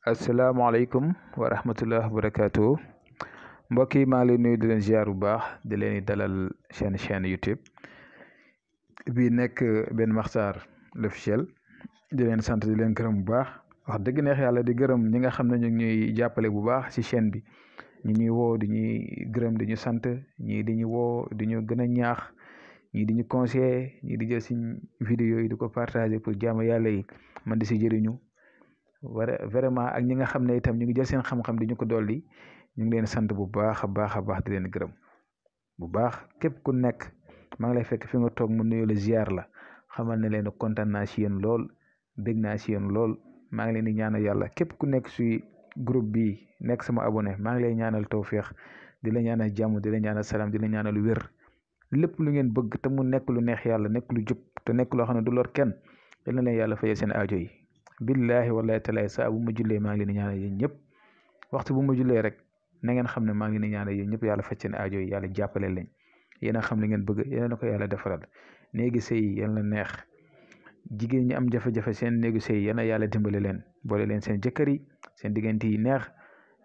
asalaamaaleykum wa rahmatullah wa barakaatu mbokk yi maa ngi leen nuyu di leen ziar bu baax di leen dalal seen chaîne YouTube bi nekk Ben Makhtar l'officiel di leen sant di leen gërëm bu baax wax dëgg neex yàlla di gërëm ñi nga xam ne ñu ngi ñuy jàppale bu baax ci chaîne bi ñi ñuy woo di ñuy gërëm di ñu sant ñii di ñu woo di ñu gën a ñaax ñii di ñu conseiller ñii di jël suñ vidéo yi di ko partager pour jaamu yàlla yi man di si jëriñu. Vraiment ak ñi nga xam ne itam ñu ngi jël seen xam-xam di ñu ko dolli ñu ngi leen sant bu baax a baax di leen gërëm bu baax képp ku nekk maa ngi lay fekk fi nga toog mu nuyu la ziar la xamal ne leen kontaan naa si yéen lool bég naa si yéen lool maa ngi leen di ñaanal yàlla képp ku nekk si groupe bi nekk sama abonné maa ngi lay ñaanal tawféex di la ñaanal jàmm di la ñaanal salaam di la ñaanal wér lépp lu ngeen bëgg te mu nekk lu neex yàlla nekk lu jub te nekk loo xam ne du lor kenn yal na leen yàlla fayal seen aajo yi. billahi wallahi talaay saa bu ma jullee maa ngi leen di ñaanal yéen ñëpp waxtu bu ma jullee rek na ngeen xam ne maa ngi leen di ñaanal yéen ñëpp yàlla faj seen aajo yi yàlla jàppale leen yéen a xam li ngeen bëgg yéen a ko yàlla defaral néegi sëy yal na neex jigéen ñi am jafe-jafe seen néegu sëy yal na yàlla dimbale leen boole leen seen jëkkër yi seen diggante yi neex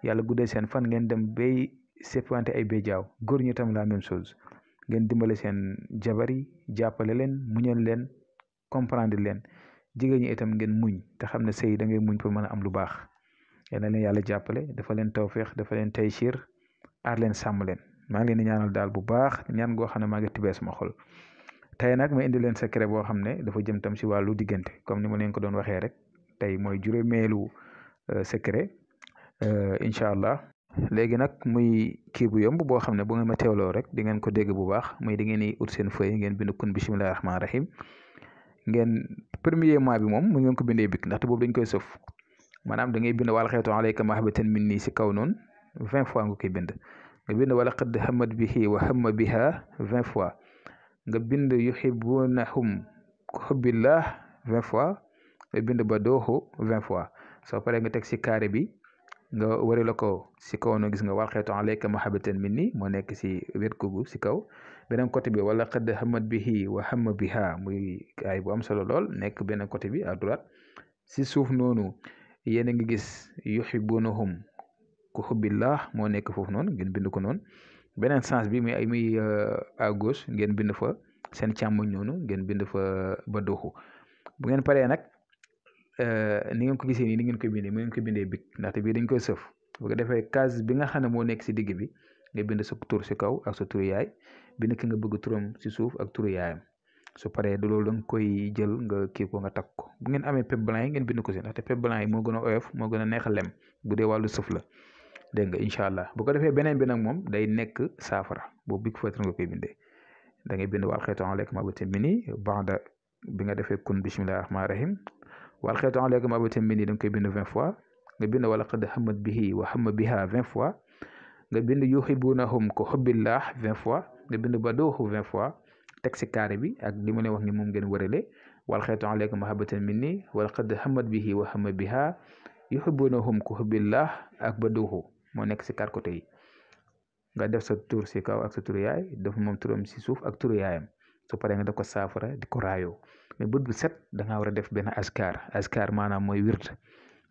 yàlla guddee seen fan ngeen dem bay séppante ay béjaaw góor ñi tam la même chose ngeen dimbale seen jabar yi jàppale leen muñal leen comprendre leen jigéen ñi itam ngeen muñ te xam ne sëy da ngay muñ pour mën a am lu baax yal na leen yàlla jàppale dafa leen tawféex dafa leen taysiir aar leen sàmm leen maa ngi leen di ñaanal daal bu baax ñaan goo xam ne maa ngi tibbee sama xol tey nag ma indi leen secret boo xam ne dafa jëm tam si wàllu diggante comme ni ma leen ko doon waxee rek tey mooy juróomeelu secret incha allah léegi nag muy kii bu yomb boo xam ne bu ngeen ma teewloo rek di ngeen ko dégg bu baax muy di ngeen di ut seen feuille ngeen bind kun bismillahi rahmaani rahim ngeen premier mois bi moom mu ngeen ko bindee bik ndaxte boobu dañ koy sëf maanaam da ngay bind wala xeetu alayka mahbatan minni si kaw noonu 20 fois nga koy bind nga bind wala qad hammat bihi wa hamma biha 20 fois nga bind yuhibbunahum hubbillah 20 fois nga bind badoohu 20 fois soo paree nga teg si carré bi nga wari la ko si kaw no gis nga wal xeetu alayka mahbatan minni moo nekk si wet googu si kaw beneen côté bi wala qad hammat bihi wa hamma biha muy ay bu am solo lool nekk beneen côté bi à droite si suuf noonu yéen a ngi gis yuhibbunahum ku hubbillah moo nekk foofu noonu ngeen bind ko noonu beneen sens bi muy à gauche ngeen bind fa seen càmmoñ noonu ngeen bind fa badoohu bu ngeen paree nag ni ngeen ko gisee nii ni ngeen koy bindee mu ngeen ko bindee bik ndaxte bii dañ koy sëf bu ko defee case bi nga xam ne moo nekk si digg bi nga bind sa tur si kaw ak sa turu yaay bind ki nga bëgg turam si suuf ak turu yaayam su paree du loolu da nga koy jël nga kii ko nga takk ko bu ngeen amee pep blanc yi ngeen bind ko si ndaxte pep blanc yi moo gën a oyof moo gën a neex a lem bu dee wàllu sëf la dégg nga incha allah bu ko defee beneen bi nag moom day nekk saafara boobu big feutre nga koy bindee da ngay bind wal xeetu alayka mahbatan minni ba'da bi nga defee kun bismillahi rahmaani rahim wal xeetu alayka mahbatan minni da nga koy bind 20 fois nga bind wala qad hammat bihi wa hamma biha 20 fois nga bind yuhibbunahum ko hubbillah 20 fois nga bind badoohu 20 fois teg si carré bi ak li ma leen wax ni moom ngeen wërale wal xeetu alayka mahbatan minni wala qad hammat bihi wa hamma biha yuhibbunahum ko hubbillah ak badoohu moo nekk si 4 côté yi nga def sa tur si kaw ak sa turu yaay def moom turam si suuf ak turu yaayam su paree nga def ko saafara di ko raayoo mais bët bu set da ngaa war a def benn askar maanaam mooy wird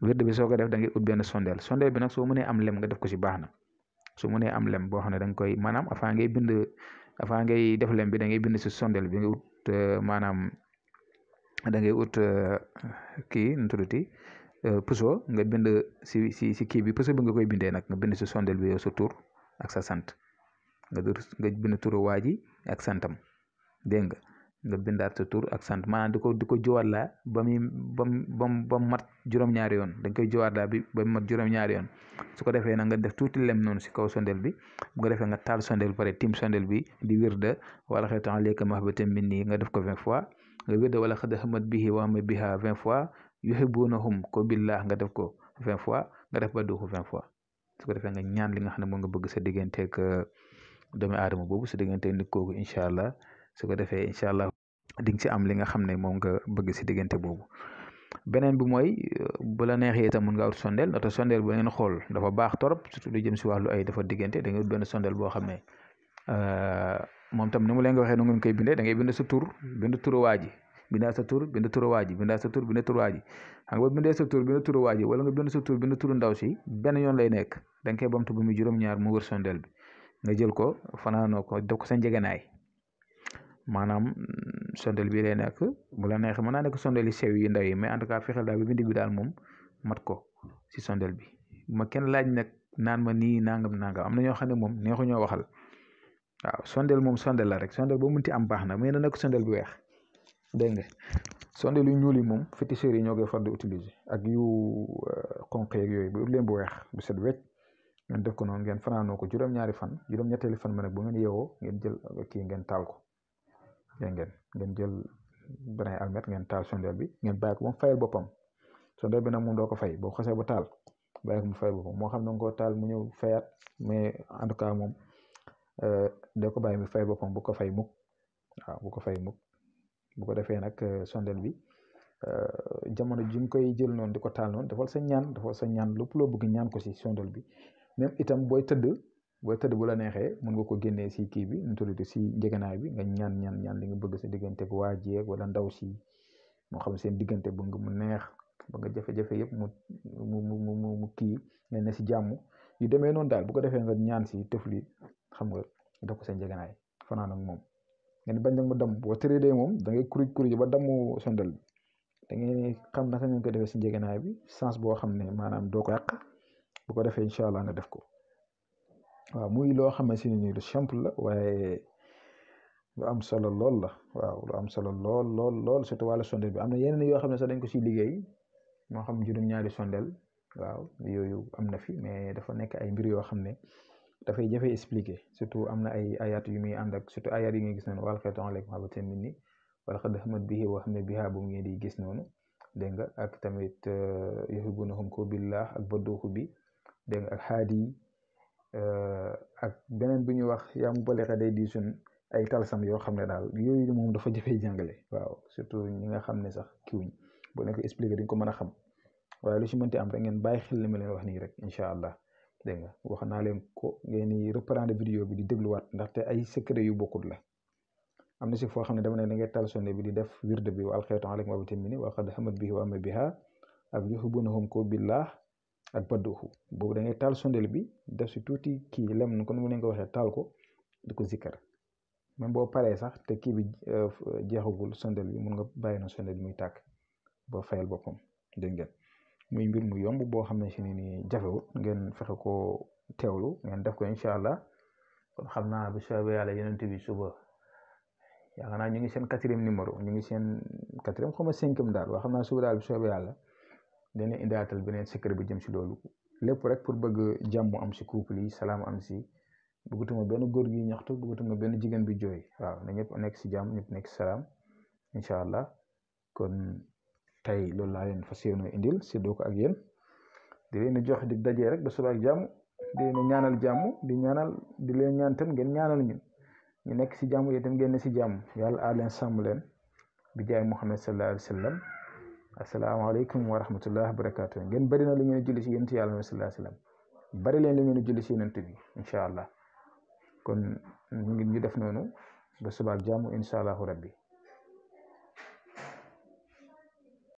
bi soo ko def da ngay ut benn sondeel bi nag soo mënee am lem nga def ko si baax na su mënee am lem boo xam ne da nga koy maanaam avant ngay def lem bi da ngay bind si sondeel bi nga ut maanaam da ngay ut kii nu tuddati puso nga bind si kii bi puso bi nga koy bindee nag nga bind si sondeel bi yow sa tur ak sa sant nga bind turu waa ji ak santam dégg nga bindaat sa tur ak sant maanaam di ko jiwaat laa ba mu mat juróom-ñaari yoon dañ koy jiwaat laa bi ba mu mat juróom-ñaari yoon su ko defee nag nga def tuuti lem noonu si kaw sondeel bi bu ko defee nga taal sondeel pare tim sondeel bi di wirda wala xeetu alayka mahbatan minni nga def ko 20 fois nga wirda wala qad hammat bihi wa hamma biha 20 fois yuhibbunahum ko billah nga def ko 20 fois nga def badoohu 20 fois su ko defee nga ñaan li nga xam ne moo nga bëgg sa digganteeg doomu aadama boobu sa digganteeg nit kooku incha allah su ko defee incha allah di nga si am li nga xam ne moom nga bëgg si diggante boobu beneen bi mooy bu la neexee itam mën nga ut sondeel ndaxte sondeel bu ngeen xool dafa baax torop surtout lu jëm si wàllu ay dafa diggante da nga ut benn sondeel boo xam ne moom tam ni mu leen nga waxee nu ngeen koy bindee da ngay bind sa tur bind turu waa ji bindaa sa tur bind turu waa ji bindaa sa tur bind turu waa ji xam nga bindee sa tur bind turu waa ji wala nga bind sa tur bind turu ndaw si benn yoon lay nekk da nga koy bamtu ba muy juróom-ñaar mu wër sondeel bi nga jël ko fanaanoo ko def ko sa njegenaay maanaam sondeel bi lay nekk bu la neexee mën naa nekk sondeel yi sew yi ndaw yi mais en tout cas fexeel daal ba bind bi daal moom mat ko si sondeel bi ma kenn laaj nag naan ma nii nangam am na ñoo xam ne moom neexu ñoo waxal waaw sondeel moom sondeel la rek sondeel boo mënti am baax na mais na nekk sondeel bu weex dégg nga sondeel yu ñuul yi moom féticheurs yi ñoo koy far di utiliser ak yu xonq yeeg yooyu bu leen bu weex bu set wecc ngeen def ko noonu ngeen fanaanoo ko juróom-ñaari fan juróom-ñetteeli fan ma nag bu ngeen yeewoo ngeen jël kii ngeen taal ko dégg ngeen jël beneen almet ngeen taal sondeel bi ngeen bàyyi ko ba mu fayal boppam sondeel bi nag moom doo ko fay boo xasee ba taal bàyyi ko mu fayal boppam moo xam ne nga koo taal mu ñëw fayaat mais en tout cas moom doo ko bàyyi mu fayal boppam bu ko fay mukk waaw bu ko fay mukk bu ko defee nag sondeel bi jamono ji nga koy jël noonu di ko taal noonu defal sa ñaan lépp loo bëgg ñaan ko si sondeel bi même itam booy tëdd bu la neexee mën nga ko génnee si kii bi nu tuddati si njëganaay bi nga ñaan li nga bëgg sa diggante bu waa jeeg wala ndaw si moo xam seen diggante bu nga mu neex ba nga jafe-jafe yëpp mu kii ngeen ne si jàmm yu demee noonu daal bu ko defee nga ñaan si tëfli xam nga def ko sa njëganaay fanaan ak moom ngeen bañ nag mu damm boo tëree dee moom da ngay kuruj ba dammu sondeel bi da ngay xam naka ngeen ko defee si njëganaay bi sens boo xam ne maanaam doo ko yàq bu ko defee incha allah nga def ko waaw muy loo xamante ne nii lu simple la waaye lu am solo lool la waaw lu am solo lool surtout wàllu sondeel bi am na yeneen yoo xam ne sax dañ ko siy liggéey moo xam juróom-ñaari sondeel waaw yooyu am na fi mais dafa nekk ay mbir yoo xam ne dafay jafe expliquer surtout am na ay ayat yu muy ànd ak surtout ayat yi nga gis noonu wal xeetu aleykum mahabbatin minni wala xad hammat bihi wa hamma biha bu ngeen di gis noonu dégg nga ak tamit yuhibbunahum ko billah ak badduxu bi dégg nga ak haadi ak beneen bu ñuy wax yaa mu balexa day di sun ay talsam yoo xam ne daal yooyu moom dafa jafee jàngale waaw surtout ñi nga xam ne sax kiwuñ boo nekk expliquer dañ ko mën a xam waaye lu ci mënti am rek ngeen bàyyi xel li ma leen wax nii rek incha allah dégg nga wax naa leen ko ngeen di reprendre vidéo bi di dégluwaat ndaxte ay secret yu bokkut la am na si foo xam ne dama ne da ngay taal sonde bi di def wirde bi wa alxeetu aleykum mahabbatin minni wa qad hammat bihi wa hamma biha ak yuhibbunahum ko billah ak badduxu boobu da ngay taal sondeel bi def si tuuti kii lem kon mu leen ko waxee taal ko di ko zikkar même boo paree sax te kii bi jeexagul sondeel bi mun nga bàyyi na sondeel bi muy tàkk ba fayal boppam dégg ngeen muy mbir mu yomb boo xam ne si ni jafewut ngeen fexe ko teewlu ngeen def ko incha allah kon xam naa bu soobee yàlla yonent bi suba yaakaar naa ñu ngi seen 4e numéro ñu ngi seen 4e xaw ma 5e daal waa xam naa suba daal bu soobee yàlla dana indaatal beneen secret bu jëm si loolu lépp rek pour bëgg jàmm am si couple yi salaam am si bëggatuma benn góor gi ñaxtu bëggatuma benn jigéen bi jooy waaw na ñëpp nekk si jàmm ñëpp nekk si salaam incha allah kon tey loolu laa leen fas yéene indil séddoo ko ak yéen di leen jox di dajee rek ba suba ak jàmm di leen ñaanal jàmm di leen ñaan tam ngeen ñaanal ñu nekk si jàmm yi tam ngeen ne si jàmm yàlla aar leen sàmm leen bi jaay Muhammad sallallahu alayhi wa sallam asalaamaaleykum wa rahmatullah wa barakatuh ngeen bari na lu ngeen julli si yonent yàlla sallallahu alayhi wa sallam bari leen lu ngeen julli si yonent bi incha allah kon ñu def noonu ba suba ak jàmm incha allahu rabbi